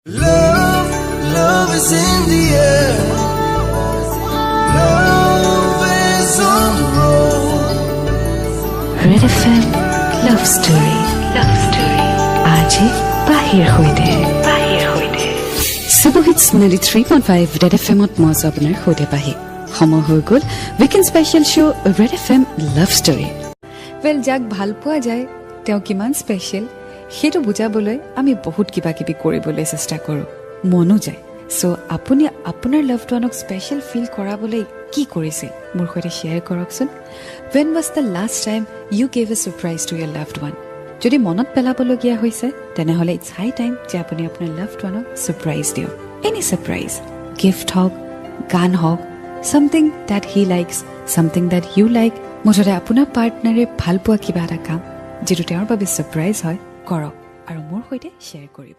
Love, love is in the air. Love is on the road. Red FM love story, love story, আজি পাহিৰ সৈতে, পাহিৰ সৈতে। Super Hits 93.5 Red এফএমত মই আছোঁ আপোনাৰ সৈতে পাহি। সময় হৈ গ'ল weekend special show Red FM love story. Well, যাক ভাল পোৱা যায় তেওঁ কিমান স্পেচিয়েল সেইটো বুজাবলৈ আমি বহুত কিবা কিবি কৰিবলৈ চেষ্টা কৰোঁ, মনো যায়। চ' আপুনি আপোনাৰ লাভড ওৱানক স্পেচিয়েল ফিল কৰাবলৈ কি কৰিছিল, মোৰ সৈতে শ্বেয়াৰ কৰকচোন। When was the last time you gave a surprise to your loved one? যদি মনত পেলাবলগীয়া হৈছে, তেনেহ'লে it's high time যে আপুনি আপোনাৰ লাভড ওৱানক ছাৰপ্ৰাইজ দিয়ক। এনি ছাৰপ্ৰাইজ, গিফ্ট হওক, গান হওক, something that he likes, something that you like, মুঠতে আপোনাৰ পাৰ্টনাৰে ভাল পোৱা কিবা এটা কাম যিটো তেওঁৰ বাবে ছাৰপ্ৰাইজ হয়, কৰক আৰু মোৰ সৈতে শ্বেয়াৰ কৰিব।